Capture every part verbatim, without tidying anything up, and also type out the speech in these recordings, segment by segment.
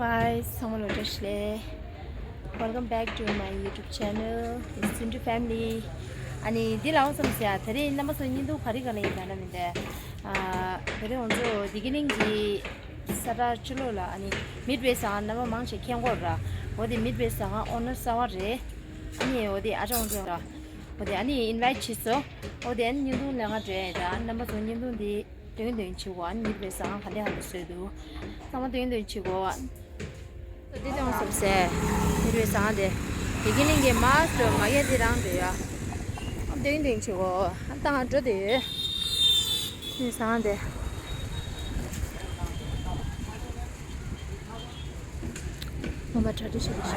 Hi, ཚང་མ་ལ་བཀྲ་ཤིས་བདེ་ལེགས། Welcome back to my YouTube channel, It's Sindhu Family. ཨ་ནི་འདི་ལ་འོང་སམ་ཟེར་ཡ། དེ་རིང་རྣམ་པ་ཚོ་བརྙན་ཐུང་ག་རེ་ག་ལ་ཡིན་ད་ན་མི་འདུག་ཨ། དེ་རིང་ང་ཚོ་བདེ་སྐྱིད་གླིང་གི་ས་ཁྲ་ཕྱི་ལོགས་ལ། ཨ་ནི་Midway ཟ་ཁང་རྣམ་པ་མང་ཆེ་མཁྱེན་གྱི་ཡོད་རེད། འོ་དེ་Midway ཟ་ཁང་ཨོ་ནར་གསར་པ་རེད། ཨ་ནི་འོ་དེ་ཨ་ཅག་ཁོང་ཚོ་ར། འོ་དེ་ཨ་ནི་ཨིན་ཝའིཊ་བྱས་སོང་། འོ་དེ་ཨ་ནི་བརྙན་ཐུང་ལེན་ག་འགྲོ་ཡ་ཡིན་ད། རྣམ་པ་ཚོ་བརྙན་ཐུང་འདི་སྟོན་སྟོན་བྱེད་དགོས། ཨ་ནི་Midway ཟ་ཁང་ག་འདྲ་ག་འདྲ་བཟོས་འདུག་ཚང་མ་སྟོན་སྟོན་བྱེད་དགོས། འདི་སྟོན་སོང་ཟེར། Midway ཟ་ཁང་དེ། བདེ་སྐྱིད་གླིང་གི་མར་འགྲོ་མ་གི་འདི་རང་འགྲོ་ཡ། སྟོན་སྟོན་བྱེད་དགོས། ཨ་ད་ང་འགྲོ་དེ་ཡོད། འདི་ཟ་ཁང་དེ། ངོ་མ་གྲ་སྒྲིག་བྱེད་དུ་ཞུགས།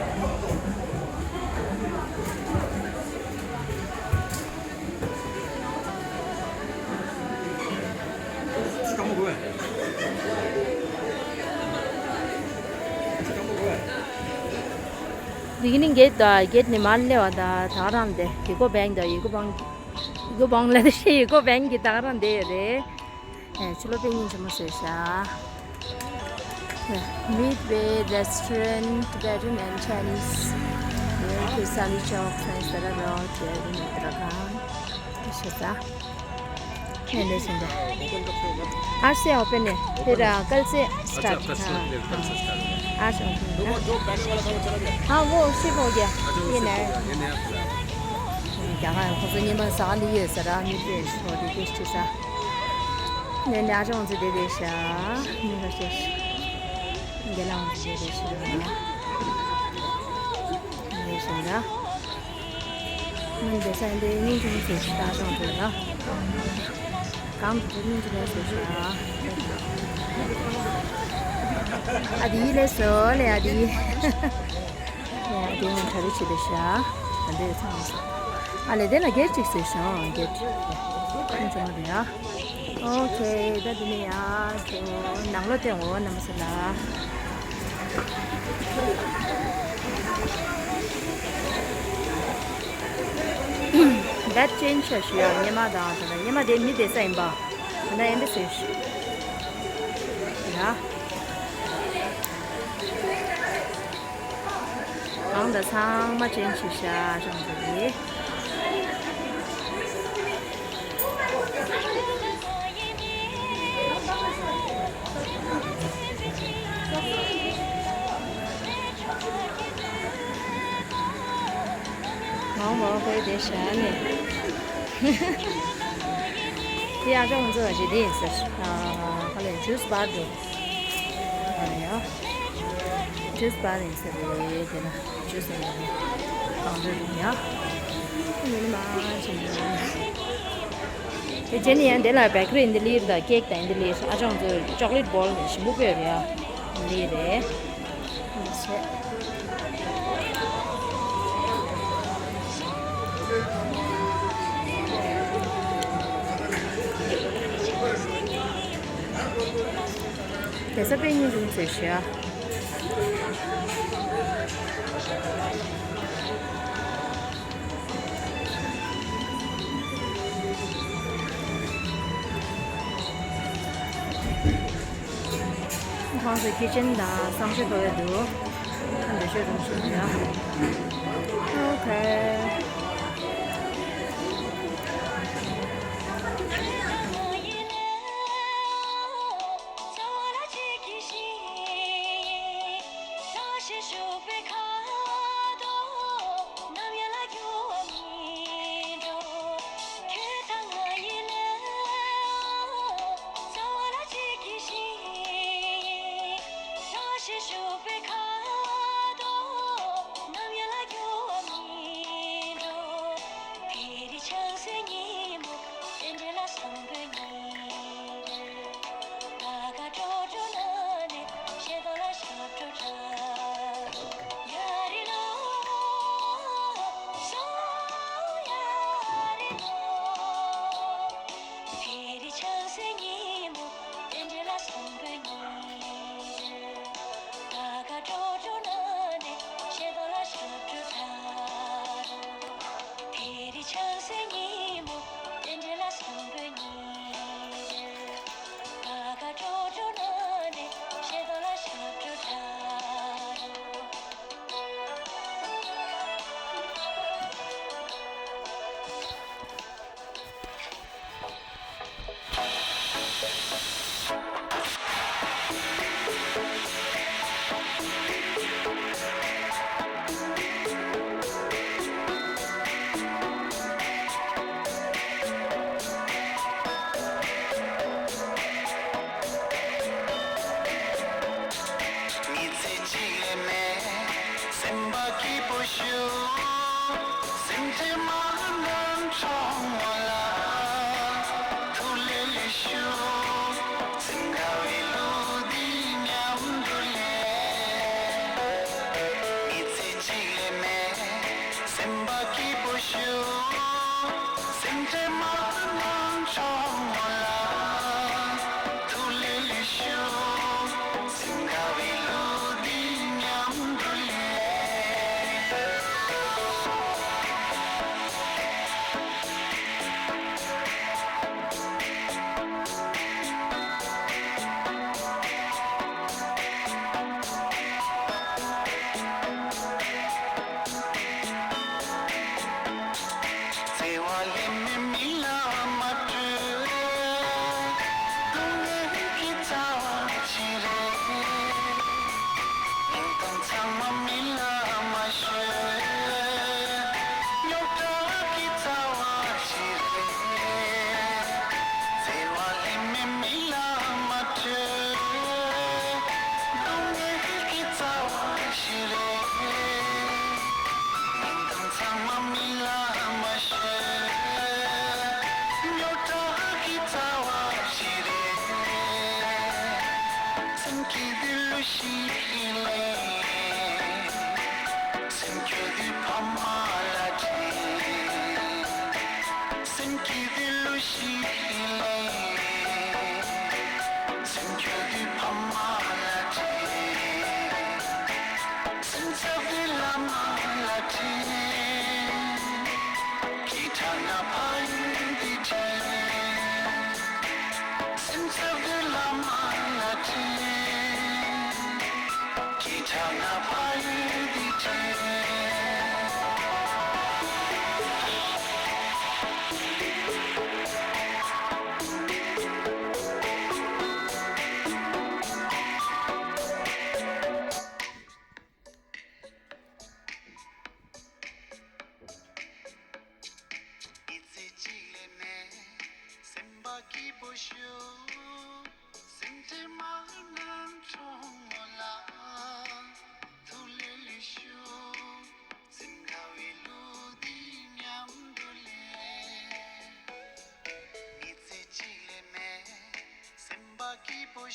འདི་གི་ནི་གེད་དང་། གེད་ནི་མར་སླེབས་པ་དང་། ད་ག་རང་དེ་ཡུ་ཀོ་བེང་དང་། ཡུ་ཀོ་བང་། ཡུ་ཀོ་བང་ལ་དེ་ཡུ་ཀོ་བེང་གི་ད་ག་རང་དེ་ཡོད་རེད། ཨེ། ཕྱི་ལོགས་དཔེ་སྙིང་རྗེ་མོ་བཟོས་ཤག Midway Restaurant, Tibetan and Chinese. Here to Sami Chowk, Science Center Road, here in Uttarakhand. ཤེས་ས། ནས་ནས་ཟིན་ད། ཨར་སེ་ཨོ་པེ་ནས་དེ་ར་ཀལ་སེ་སི་ཊར་ཊི། ཨ་ཀལ་སེ་སི་ཊར་ཊི། ཨར་སེ་ཨོ་པེ་ནས། ཨ་བོ་ཤི་བོ་གྱ་ཡིན་ནས། རྒྱ་གར་ཁོ་ཚོ་ཉི་མ་ཟ་ནི་ཡོད་ས་ར། མི་དེ་ཚོ་དེ་དེ་ཤི་ས། ནས་ནས་ཨ་ཅག་ཚོ་དེ་དེ་ཤ། མི་ཁ་ཤས་ཤ། རྒན་ལགས་ཚོ་དེ་དེ་ཤ། ནས་ཤ་འདྲ། ང་འདི་ས་འདི་སྙིང་རྗེ་མོ་བཟོས་ཤག་ཨ་ཅག་ཚོ་ལ། གང་དུ་སྙིང་རྗེ་མོ་བཟོས་ཤག་ཨ་དེ་ལས་སོ་ལས་ཨ་དེ། ཡ་དེ་ཡང་གྲ་རེ་བྱེད་པའི་ཤ། ད་འདྲའི་ཚང་མ། ཨ་ལས་དེ་ལ་གེད་ཅིག་བཟོས་ཤག་གེད། ཁོང་ཚང་མ་རེད་ཡ། ཨོ་ཁེ། ད་འདི་ནས་ཡར་འགྲོ། ནང་ལོགས་བསྟན་འོ་རྣམ་པ་ཚོ་ལ། ད་ཅེན་ཇི་ཞུ་ཡ། སྔོན་མ་དང་ད་ལྟ། སྔོན་མ་དེ་མི་བསྡད་ས་ཡིན་པ། ད་ལྟ་ཨེ་འདྲ་བཟོས་ཤག་ཡ། གང་ལྟར་ཚང་མ་ཅེན་ཇི་ཤག་ཅང་ཚོ་གི། མང་མང་ཁོའི་དེ་བཞག་ནས། དེ་ཨ་ཅག་ཚོ་རེ་ཌི་ཡིན་ཟེར། ཨ། ག་ལས་ཇུས་བར་འགྲོ། ཨ་ཡ། ཇུས་བར་ཡིན་ཟེར་རེད། དེ་ན་ཇུས་ཡིན་ཟེར་རེད། གང་འདྲ་རེད་ཡ། མི་ནི་མ་ཅི་ཡིན། དེ་རྗེས་ནས་ཡང་དེ་ལ་བེ་ཀ་རི་འདི་ལིར་དང་ཀེག་དང་འདི་ལིར། ཨ་ཅག་ཚོ་ཅོག་ལེཊ་བོལ་ཞིམ་པོ་སྤོས་རེད་ཡ། འདི་རེད། དེ་ས་དཔེ་སྙིང་རྗེ་མོ་བཟོས་ཤག་ཁོང་ཚོ་ཁི་ཆན་དང་གསང་སྤྱོད་གཏོང་ཡ་འདུག་འདི་ཤོད་རུང་ཤོད་ཡ། ཨོ་ཁེ།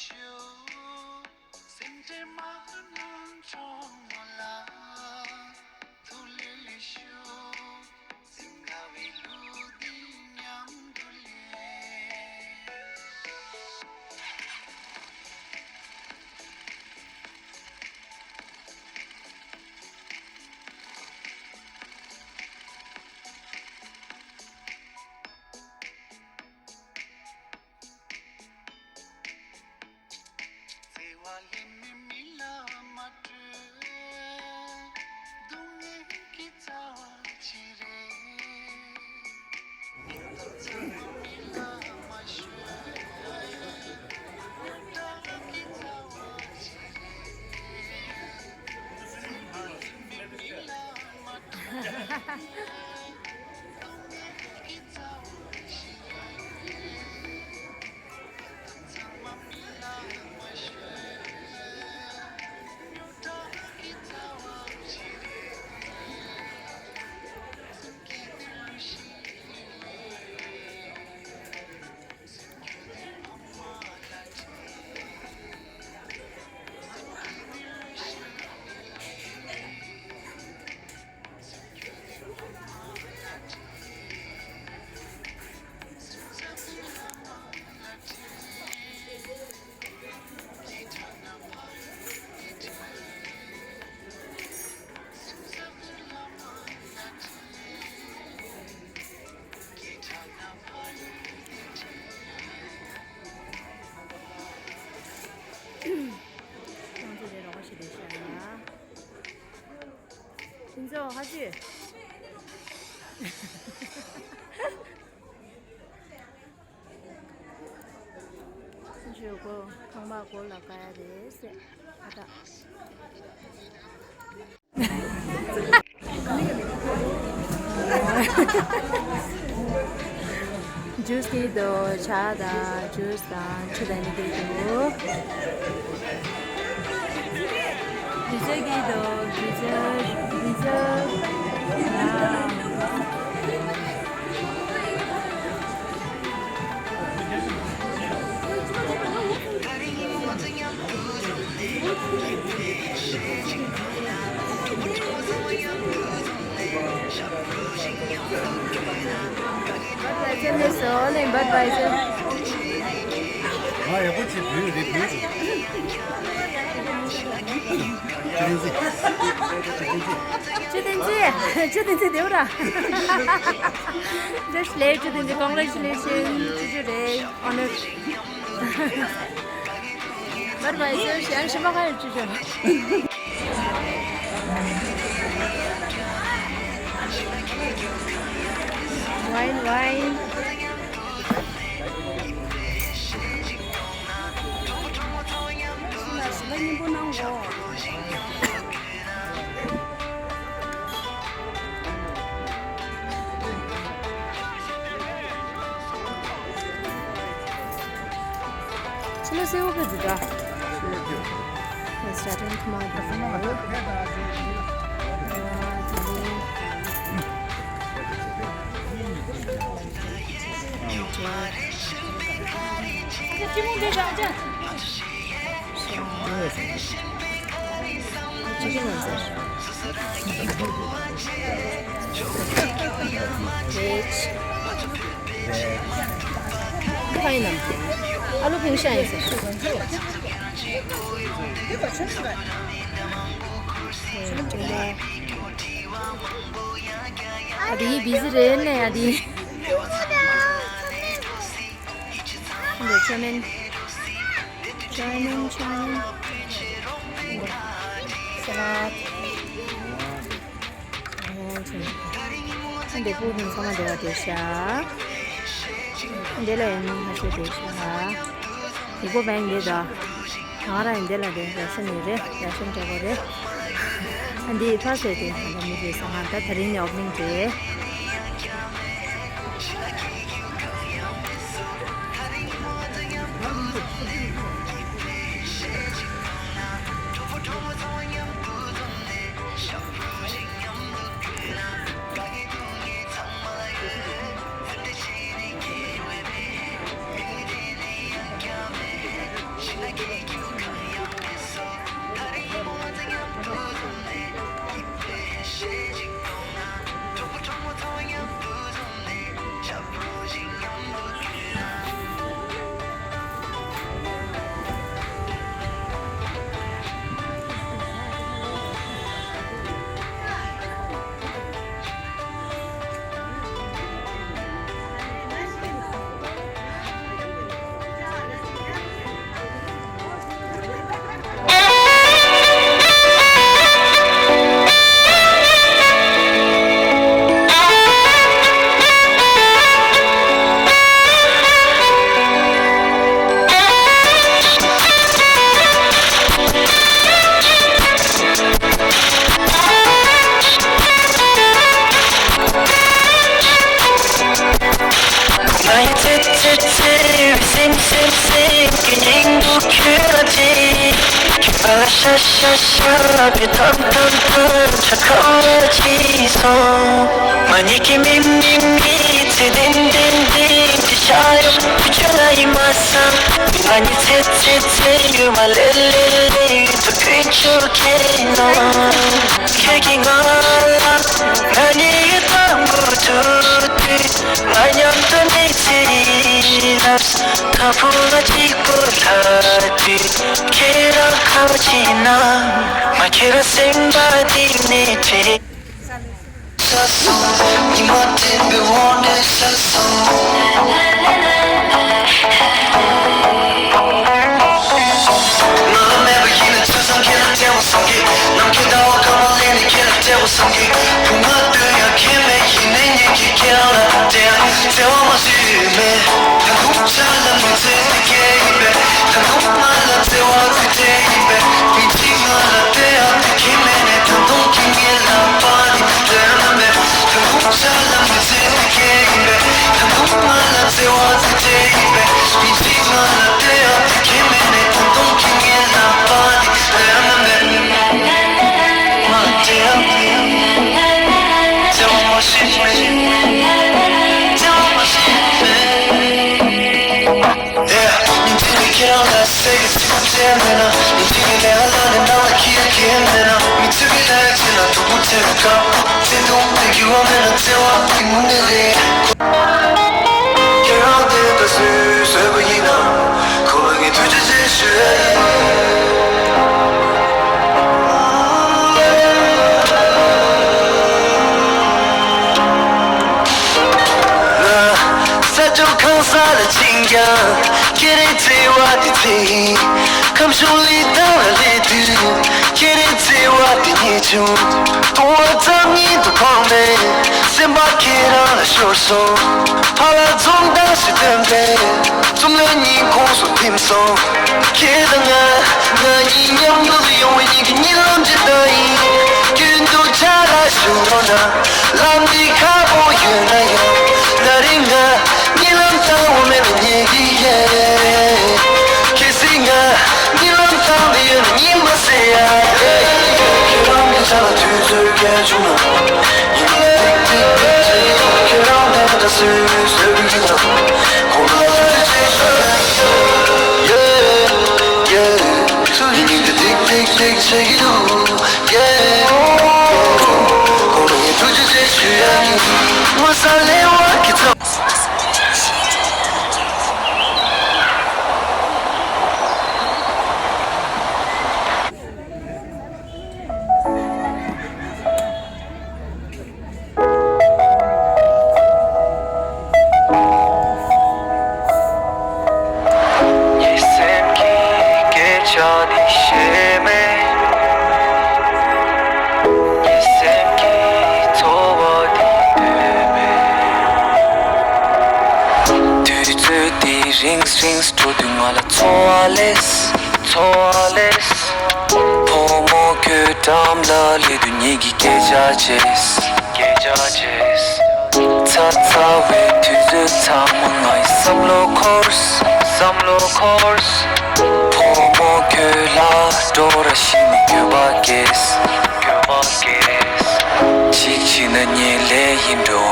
ཁྱོད་ཚོ་ཧ་ཅི། ཇོ་གོ་ཁང་པ་སྒོ་ལ་བཀག་ཡ་རེད་ཟེར། ཨ་ད། ཇུས་དེ་དོ་ཇ་དང་ཇུས་དང་ཆུ་དང་ནི་དེ་དོ། ཇུས་ཀྱི་དོ་ཇུས་ཇུས། Budweiser ནས་བཟོས་ནས་Budweiser། ང་ཡག་པོ་བྱེད་བུད་རེད་བུད་རེད། ཆུ་བསྟན་འཛིན། ཆུ་བསྟན་འཛིན། ཆུ་བསྟན་འཛིན། ཆུ་བསྟན་འཛིན་བདེ་པོ་ར། བཀྲ་ཤིས་བདེ་ལེགས་ཆུ་བསྟན་འཛིན། Congratulations ཆུ་ཆུ་རེད། Honored། Budweiser ཞེས་ཞིམ་པ་ག་ཡོད་ཆུ་ཆུ། Wine, wine། ཕྱི་ལོ་སེའུ་གི་འདུག་ག Let's start in tomorrow. Chicken and fish. Veg. Fine. Alu ping shang is it? Adi busy རེད་ནས་ཨ་དི། འདི་ཆོ་མིན། ཆོ་མིན་ཆོ་མིན། ས་ལད། འདི་པུ་ཧིན་ཚང་མ་འདི་ལ་བསྡད་ཤག་འདི་ལ་ཡང་མི་ཁ་ཤས་བསྡད་ཤག་འདི་པུ་བེང་འདི་ད། ང་རང་ཡིན་འདི་ལ་རེད། ར་ཤན་ཡོད་རེད། ར་ཤན་འདྲ་པོ་རེད། ཨ་འདི་ཕར་ཚོད་དེ་ང་ད་མི་རེད་ཟ། ང་ད་དེ་རིང་ནས་ཨོ་པ་ནིང་རེད། ང་ཡི་ཚེ་ཚེ་ཚེ་སེམས་སེམས་སེམས་ཀྱི་སྙིང་པོ་ཁྱོད་ལ་དྲིས། ཁྱོད་ལ་ཤ་ཤ་ཤ་བའི་ཐམ་ཐམ་ཐམ་ཆ་ཁ་ཅིག་སོང་། ང་གཉིས་ཀྱི་མི་མི་མི་ཚེ་བདེན་བདེན་བདེན་གྱི་ཆ་ཡོད་བུ་ཆུ་ལ་ཡིན་མ་བསམ། ང་གཉིས་ཚེ་ཚེ་ཚེ་ཡོད་མ་ལེ་ལེ་ལེ་ཡོད་དུ་ཕུན་ཆུ་ཁེ་ནོ། ཁྱེད་ཀྱིས་ང་ལ་ང་གཉིས་ཀྱི་དང་པོ་ཐུག་དུས། ང་མཉམ་དུ་གནས་ཚེ་ཡིན་ལབ། ད་བུ་ང་གཅིག་པུ་ལྷག་དུས། ཁྱེད་རང་ཁ་བ་ཕྱིན་ན། ང་ཁྱེད་རང་སེམས་པ་གཏིང་ནས་དྲན། ཁྱེད་ལ་དུ་བུ་ཆེ་བའི་སྐབས་བརྩེ་དུང་དེ་གི་བ་མེད་ན་བརྩེ་བ་དེ་མུ་ནས་རེད། ཁྱེད་རང་དེ་ལྟ་སུས་བཟོས་པ་ཡིན་ན། ཁོ་ལ་ངས་ཐུགས་རྗེ་ཆེ་ཞུ་ཡ་ཡིན། ང་ས་ཕྱོགས་གང་ས་ལ་ཕྱིན་ཀྱང་ཁྱེད་རའི་བརྩེ་བ་དེ་བརྩེ་ཡིན། ཁམས་གཞུང་ལི་ཐང་ལ་སླེབས་དུས་ཁྱེད་རའི་བརྩེ་བ་དེ་རྙེད་བྱུང་། བཏུང་བ་ཙམ་ཉིད་དུ་ཕངས་པས་སེམས་པ་ཁྱེད་རང་ལ་ཤོར་སོང་། ཕ་ལ་འཛུམ་མདངས་ཤིག་སྟོན་པས་རྩོམ་ལན་སྙིང་ཁོང་སུ་ཐིམ་སོང་། ཁྱེད་དང་ང་ང་གཉིས་མཉམ་དུ་ཡོང་བའི་གཉིད་ཀྱི་གཉིད་ལམ་ཇི་ལྟར་ཡིན། རྒྱུན་དུ་ཆ་ལ་ཞུགས་རོགས་གནང་། ལམ་འདི་ཁག་པོ་ཡོད་ན་ཡང་། ད་རིང་ང་གཉིད་ལམ་བཏང་བ་མེད་ན་ཉལ་གི་ཡིན། གལ་སྲིད་ང་གཉིད་ལམ་བཏང་བསྡད་ཡོད་ན་གཉིད་མ་སད་ཡ། ཁྱེད་རང་གི་ཆ་ལ་དུས་ཚོད་སྐྱེལ་བྱུང་ན། ཉིན་ལ་ཏིག་ཏིག་ཏིག་བྱེད་ཀྱི་འདུག་ཁྱེད་རང་དེ་ལྟ་སུས་བཟོས་པའི་གི་ད། ཁོང་ལ་ཐུགས་རྗེ་ཆེ་ཞུ་ཡ་ཡིན། ཡེ་ཡེ། ཉིན་ཉིན་དུ་ཏིག་ཏིག་ཏིག་བྱེད་ཀྱི་འདུག་ཡེ། ཁོང་ལ་ངས་ཐུགས་རྗེ་ཆེ་ཞུ་ཡ་ཡིན། ངོ་ཚ་ལེ་བ་གི་ཚབ། ངའི་སེམས་ཀྱི་སྐད་ཆ་འདི་བཤད་མེད། ངའི་སེམས་ཀྱི་ཚོར་བ་འདི་སྟོན་མེད། དུས་ཚོད་འདི་རིང་རིང་འགྲོ་དུས་ང་ལ་ཚོར་བ་ལས། ཚོར་བ་ལས། བུ་མོ་ཁྱོད་འགྲམ་ལ་སླེབས་དུས་ངེད་ཀྱི་སྐད་ཆ་བྱས། སྐད་ཆ་བྱས། ཚ་ཚ་བའི་དུས་ཚོད་ཚང་མ་ང་ཡི་བསམ་བློ་འཁོར། བསམ་བློ་འཁོར། བུ་མོ་ཁྱོད་ལ་འགྲོ་ར་ཤི་ནས་འགྱོད་པ་སྐྱེས། འགྱོད་པ་སྐྱེས། གཅིག་བྱས་ན་ཉེ་ལེ་ཡིན་འགྲོ།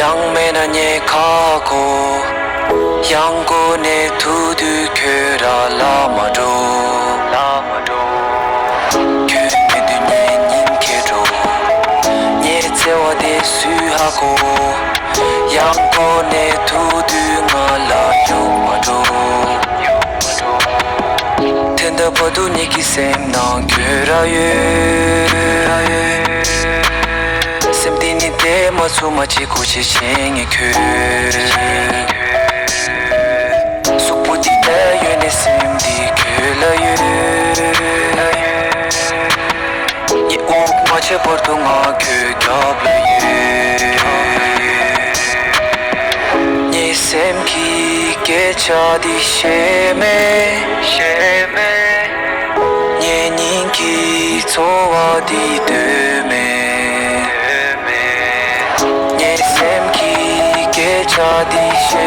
ཡང་མེད་ན་ཉེ་ཁ་གོ། ཡང་སྒོ་ནས་ཐུག་དུས་ཁྱོད་ར་ལ་མ་འགྲོ། ལ་མ་འགྲོ། ཁྱོད་མེད་དུས་ངའི་སྙིང་གས་འགྲོ། ངའི་བརྩེ་བ་དེ་སུས་ཧ་གོ། ཡང་སྒོ་ནས་ཐུག་དུས་ང་ལ་གཡུག་མ་འགྲོ། གཡུག་མ་འགྲོ། དེ་འདྲ་བར་དུ་ངེད་ཀྱི་སེམས་ནང་ཁྱོད་ར་ཡོད། སེམས་འདི་ནི་བདེ་མ་ཚུགས་མ་བྱེད་དགོས་ཅེས་བྱེད་ངེས་ཁྱོད། གཟུགས་པོ་འདི་ལ་ཡོད་ནས་སེམས་འདི་ཁྱོད་ལ་ཡོད། ངས་དབུགས་མ་ཆད་བར་དུ་ང་ཁྱོད་རྒྱབ་ལ་ཡོད། ངའི་སེམས་ཀྱི་སྐད་ཆ་འདི་བཤད་མེད། བཤད་མེད། ངའི་སྙིང་གི་ཚོར་བ་འདི་སྟོན་མེད། སྟོན་མེད། ངའི་སེམས་ཀྱི་སྐད་ཆ་འདི་བཤད་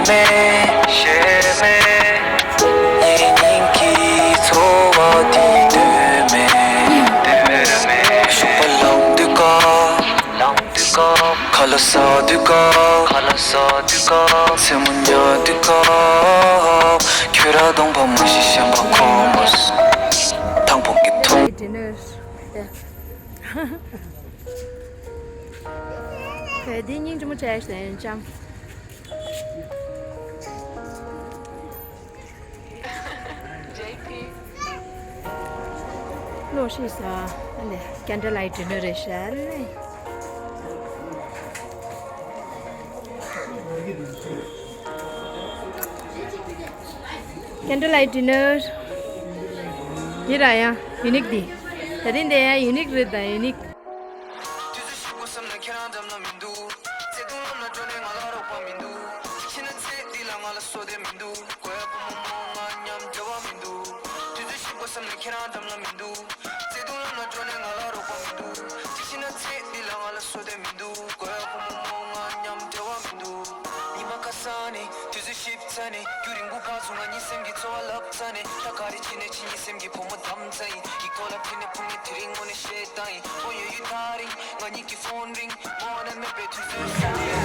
མེད། བཤད་མེད། ངའི་སྙིང་གི་ཚོར་བ་འདི་སྟོན་མེད། སྟོན་མེད། ཞོགས་པ་ལངས་དུས་སྐབས། ལངས་དུས་སྐབས། ཁ་ལག་ཟ་དུས་སྐབས། ཁ་ལག་ཟ་དུས་སྐབས། མཚན་མོ་ཉལ་དུས་སྐབས། ཁྱོད་ར་གདོང་པ་མ་ཤེས་གཞན་པ་ཁོ་མ་སོང་། དང་པོ་གི་ཐོང་། ཌི་ནར་དེ། དེ་སྙིང་རྗེ་མོ་བྱས་ཤིང་ཅང་། ལོ་ཤི་ས་ཨ་ནི་ཀེན་ཌལ་ལའིཊ་ཌི་ནར་རེད་ཤག་ལེ། ཀེན་ཌལ་ལའིཊ་ཌི་ནར། ཡི་ར་ཡ་ཡུ་ནིག་འདི། ད་རིང་འདི་ཡ་ཡུ་ནིག་རེད་ད་ཡུ་ནིག། དུས་ཚོད་ཞིག་གོ་བསམ་ན་ཁྱེད་རང་འགྲམ་ལ་མི་འདུག་བརྩེ་དུང་ལམ་ལ་འགྲོ་ནས་ང་ལ་རོགས་པ་མི་འདུག་གཅིག་བྱས་ན་ཚེ་འདི་ལ་ང་ལ་བསོད་བདེ་མི་འདུག་དགོས་པ་མོ་མོ་ང་མཉམ་འབྲེལ་བ་མི་འདུག་དུས་ཚོད་ཞིག་གོ་བསམ་ན་ཁྱེད་རང་འགྲམ་ལ་མི་འདུག་བརྩེ་དུང་ལམ་ལ་འགྲོ་ནས་ང་ལ་རོགས་པ་མི་འདུག་གཅིག་བྱས་ན་ཚེ་འདི་ལ་ང་ལ་བསོད་བདེ་མི་འདུག་དགོས་པ་མོ་མོ་ང་མཉམ་འབྲེལ་བ་མི་འདུག་ཉི་མ་ཁ་སང་ནས་དུས་ཚོད་ཞིག་ཚ་ནས་རྒྱུན་རིང་པོ་བར་སོང་ང་གཉིད་སེམས་ཀྱི་ཚོར་བ་ལབ་ཚར་ནས། ད་ག་རེ་བྱས་ནས་ཕྱི་གཉིད་སེམས་ཀྱི་བུ་མོ་བདམས་ཚར་ཡིན། ཀྱི་ཐོག་ལ་ཁྲིད་ནས་ཕུང་ནས་དེ་རིང་དངོས་གནས་བཤད་སྟངས་ཡིན། ཨོ་ཡོད་ཡོད་ཐག་རིང་ང་གཉིས་ཀྱི་ཕོན་རིང་མོ་ཨ་ན་མེད་པའི་དུས་ཚོད་སོང་།